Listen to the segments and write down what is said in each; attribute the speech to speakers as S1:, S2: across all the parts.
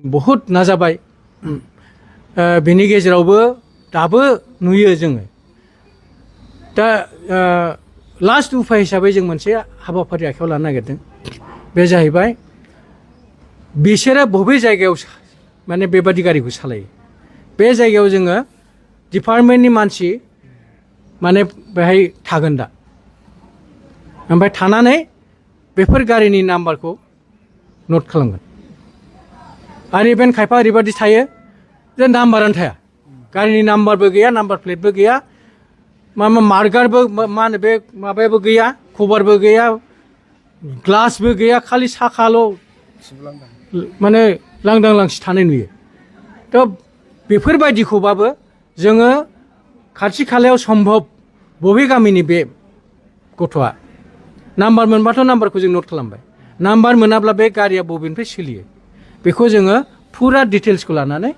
S1: बहुद नाजाबाय बेनि गेजेरावबो दाबो नुयो जोङो दा लास्ट उफाय हिसाबै जों मोनसे हाबाफारि आखायाव लानो नागिरदों बे जाहैबाय बिसोरो बबे जायगायाव माने बेबादि गारिखौ सालायो बे जायगायाव जोङो डिपार्टमेन्टनि मानसि माने बेहाय थागोन दा ओमफ्राय थानानै बेफोर गारिनि नाम्बारखौ नट खालामगोन आरो इभेन खायफा ओरैबादि थायो जे नाम्बारानो थाया गारिनि नाम्बारबो गैया नाम्बार प्लेटबो गैया माबा मार्कारबो मा होनो बे माबायाबो गैया कभारबो गैया ग्लासबो गैया खालि साखाल' माने लांदां लांसि थानाय नुयो थ' बेफोरबायदिखौबाबो जोङो खाथि खालायाव सम्भब बबे गामिनि बे गथ'आ नाम्बार मोनबाथ' नाम्बारखौ जों नट खालामबाय नाम्बार मोनाब्ला बे गारिया बबेनिफ्राय सोलियो बेखौ जोङो फुरा डिटेल्सखौ लानानै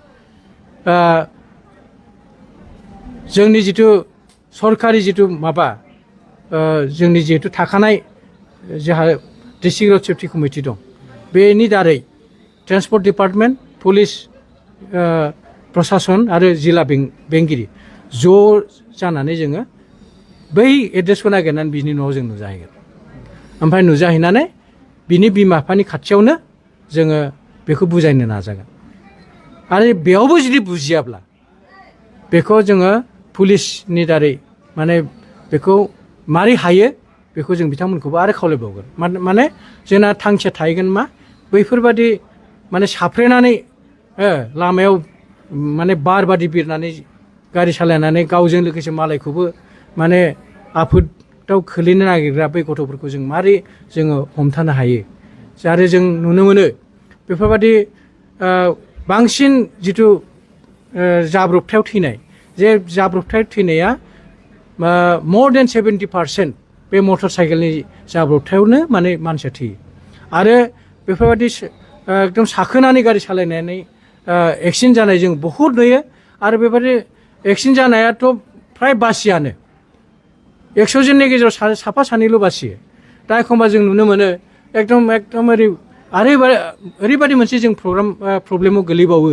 S1: जोंनि जिथु सरकारि जिथु माबा जोंनि जिहेतु थाखानाय जोंहा डिस्ट्रिक्ट रड सेफ्टि कमिटि दं बेनि दारै ट्रेन्सपर्ट डिपार्टमेन्ट पुलिस प्रसासन आरो जिल्ला बेंगिरि ज' जानानै जोङो बै एड्रेसखौ नागिरनानै बिनि न'आव जों नुजाहैगोन ओमफ्राय नुजाहैनानै बिनि बिमा बिफानि खाथियावनो जोङो बेखौ बुजायनो नाजागोन आरो बेयावबो जुदि बुजियाब्ला बेखौ जोङो पुलिसनि दारै माने बेखौ मारै हायो बेखौ जों बिथांमोनखौबो आरो खावलायबावगोन माने जोंना थांखिया थाहैगोन मा बैफोरबादि माने साफ्रेनानै लामायाव माने बार बादि बिरनानै गारि सालायनानै गावजों लोगोसे मालायखौबो माने आफोदाव खोलैनो नागिरग्रा बै गथ'फोरखौ जों मारै जोङो हमथानो हायो आरो जों नुनो मोनो बेफोरबादि बांसिन जिथु जाब्रबथायाव थैनाय जे जाब्रबथाय थैनाया more than 70% बे मटर साइकेलनि जाब्रबथायावनो माने मानसिया थैयो आरो बेफोरबादि एकदम साखोनानै गारि सालायनानै एक्सिडेन्ट जानाय जों बहुद नुयो आरो बेबादि एक्सिडेन्ट जानायाथ' फ्राय बासियानो 100 जननि गेजेराव साफा सानैल' बासियो दा एखमबा जों नुनो मोनो एकदम ओरैबादि मोनसे जों प्रब्लेमाव गोलैबावो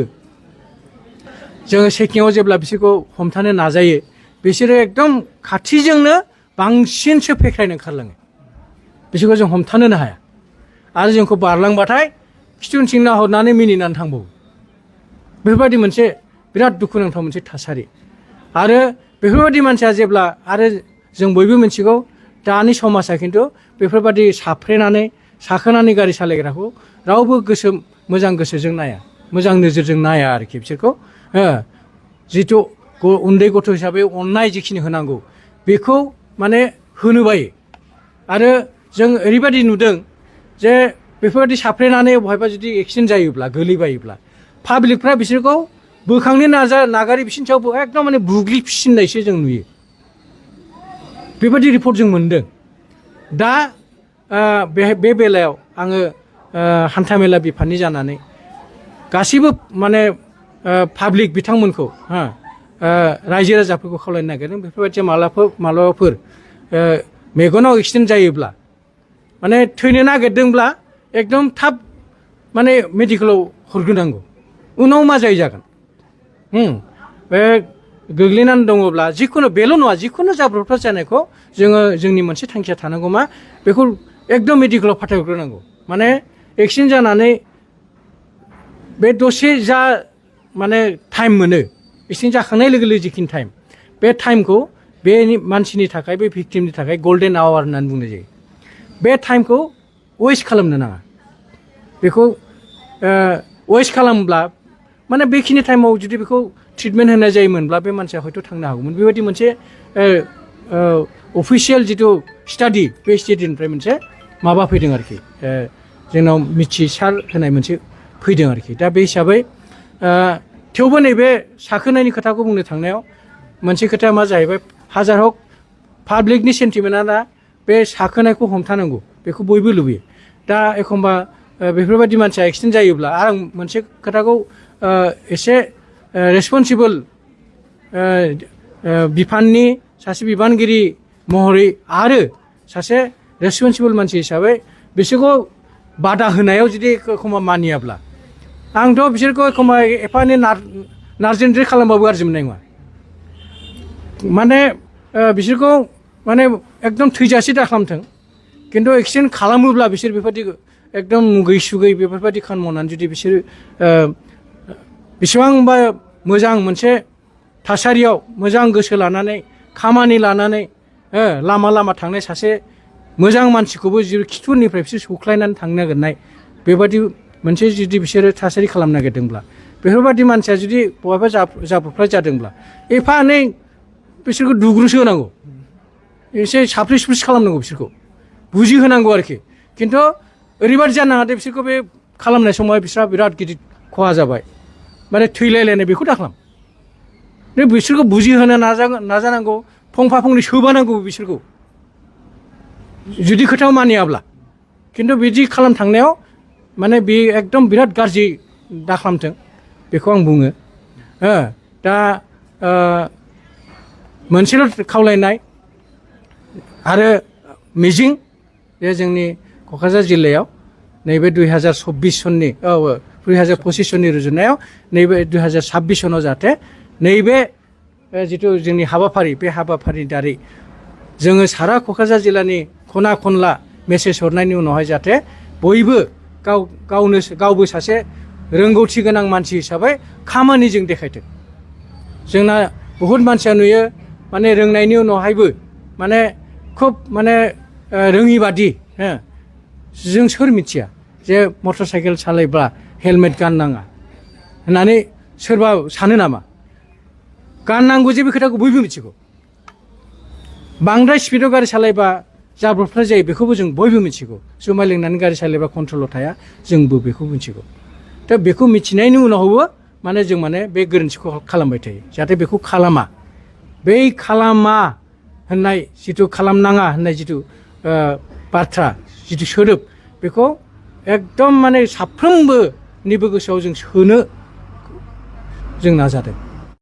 S1: जोङो चेकिंआव जेब्ला बिसोरखौ हमथानो नाजायो बिसोरो एकदम खाथिजोंनो बांसिनसो फेख्रायनो ओंखारलाङो बिसोरखौ जों हमथानोनो हाया आरो जोंखौ बारलांबाथाय खिथु उनथिं नाहरनानै मिनिनानै थांबावो बेफोरबायदि मोनसे बिराद दुखुनांथाव मोनसे थासारि आरो बेफोरबायदि मानसिया जेब्ला आरो जों बयबो मिथिगौ दानि समाजा खिन्थु बेफोरबायदि साफ्रेनानै साखोनानै गारि सालायग्राखौ रावबो मोजां गोसोजों नाया मोजां नोजोरजों नाया आरोखि बिसोरखौ जिथु उन्दै गथ' हिसाबै अननाय जिखिनि होनांगौ बेखौ माने होनो बायो आरो जों ओरैबायदि नुदों जे बेफोरबायदि साफ्रेनानै बहायबा जुदि एक्सिडेन्ट जायोब्ला गोलैबायोब्ला पाब्लिकफ्रा बिसोरखौ बोखांनो नागारि बिसोरनि सायावबो एकदम माने बुग्लिफिननायसो जों नुयो बेबायदि रिपर्ट जों मोनदों दा बे बेलायाव आङो हान्थामेला बिफाननि जानानै गासैबो माने पाब्लिक बिथांमोनखौ रायजो राजाफोरखौ खावलायनो नागिरदों बेफोरबायदि मालाबाफोर मेगनाव एक्सिडेन्ट जायोब्ला माने थैनो नागिरदोंब्ला एकदम थाब माने मेडिकेलाव हरग्रोनांगौ उनाव मा जागोन बे गोग्लैनानै दङब्ला जिखुनु बेल' नङा जिखुनु जाब्रबथाय जानायखौ जोङो जोंनि मोनसे थांखिया थानांगौ मा बेखौ एकदम मेडिकेलाव फाथायहरग्रोनांगौ माने एक्सिडेन्ट जानानै बे दसे जा माने टाइम मोनो एक्सिडेन्ट जाखांनाय लोगो लोगो जिखिनि टाइम बे टाइमखौ बे मानसिनि थाखाय बे भिक्टिमनि थाखाय गल्डेन आवार होननानै बुंनाय जायो बे टाइमखौ वेस्ट खालामनो नाङा बेखौ वेस्ट खालामब्ला माने बेखिनि टाइमाव जुदि बेखौ ट्रिटमेन्ट होनाय जायोमोनब्ला बे मानसिया हयथ' थांनो हागौमोन बेबायदि मोनसे अफिसियेल जिथु स्टाडि बे स्टाडिनिफ्राय मोनसे माबा फैदों आरोखि जोंनाव मिथिसार होनाय मोनसे फैदों आरोखि दा बे हिसाबै थेवबो नैबे साखोनायनि खोथाखौ बुंनो थांनायाव मोनसे खोथाया मा जाहैबाय हाजार हक पाब्लिकनि सेन्टिमेन्टआ बे साखोनायखौ हमथानांगौ बेखौ बयबो लुबैयो दा एखमबा बेफोरबायदि मानसिया एक्सिडेन्ट जायोब्ला आरो आं मोनसे खोथाखौ एसे रेसपन्सिबोल बिफाननि सासे बिबानगिरि महरै आरो सासे रेसपन्सिबोल मानसि हिसाबै बिसोरखौ बादा होनायाव जुदि एखमबा मानियाब्ला आंथ' बिसोरखौ एखमबा एफा एनै नारजेनद्राय खालामबाबो गाज्रि मोननाय नङा माने बिसोरखौ माने एकदम थैजासे दा खालामथों खिन्थु एक्सिडेन्ट खालामोब्ला बिसोर बेबायदि एकदम मुगै सुगै बेफोरबायदि खामानि मावनानै जुदि बिसोर बेसेबांबा मोजां मोनसे थासारियाव मोजां गोसो लानानै खामानि लानानै लामा लामा थांनाय सासे मोजां मानसिखौबो जुदि खिथुनिफ्राय बिसोर सौख्लायनानै थांनो नागिरनाय बेबायदि मोनसे जुदि बिसोरो थासारि खालामनो नागिरदोंब्ला बेफोरबायदि मानसिया जुदि बहाबा जाब्रबथाय जादोंब्ला एफा एनै बिसोरखौ दुग्रुसो होनांगौ एसे साफ्रि सुफ्रिस खालामनांगौ बिसोरखौ बुजिहोनांगौ आरोखि खिन्थु ओरैबादि जानो नाङा दे बिसोरखौ बे खालामनाय समाव बिसोरहा बिराद गिदिर खहा जाबाय माने थैलायलायनाय बेखौ दा खालाम बिसोरखौ बुजिहोनो नाजानांगौ फंफा फंनै सोबानांगौ बिसोरखौ जुदि खोथायाव मानियाब्ला खिन्थु बिदि खालाम थांनायाव माने बे एकदम बिराद गाज्रि दा खालामथों बेखौ आं बुङो दा मोनसेल' खावलायनाय आरो मिजिं जे जोंनि क'क्राझार जिल्लायाव नैबे 2024 सननि 2025 सननि रुजुनायाव नैबे 2026 सनाव जाहाथे नैबे जिथु जोंनि हाबाफारि बे हाबाफारिनि दारै जोङो सारा क'क्राझार जिल्लानि खना खनला मेसेज हरनायनि उनावहाय जाहाथे बयबो गावबो सासे रोंगौथि गोनां मानसि हिसाबै खामानिजों देखायथों जोंना बहुद मानसिया नुयो माने रोंनायनि उनावहायबो माने खुब माने रोङि बादि जों सोर मिथिया जे मटर साइकेल सालायब्ला हेलमेट गाननाङा होननानै सोरबा सानो नामा गाननांगौ जे बे खोथाखौ बयबो मिथिगौ बांद्राय स्पिडआव गारि सालायबा जाब्रबथाय जायो बेखौबो जों बयबो मिथिगौ जुमाय लोंनानै गारि सालायबा कन्ट्रलाव थाया जोंबो बेखौ मिथिगौ दा बेखौ मिथिनायनि उनावबो माने जों माने बे गोरोन्थिखौ खालामबाय थायो जाहाथे बेखौ खालामा बै खालामा होननाय जिथु खालामनाङा होननाय जिथु बाथ्रा जिथु सोदोब बेखौ एकदम माने साफ्रोमबोनिबो गोसोआव जों सोनो जों नाजादों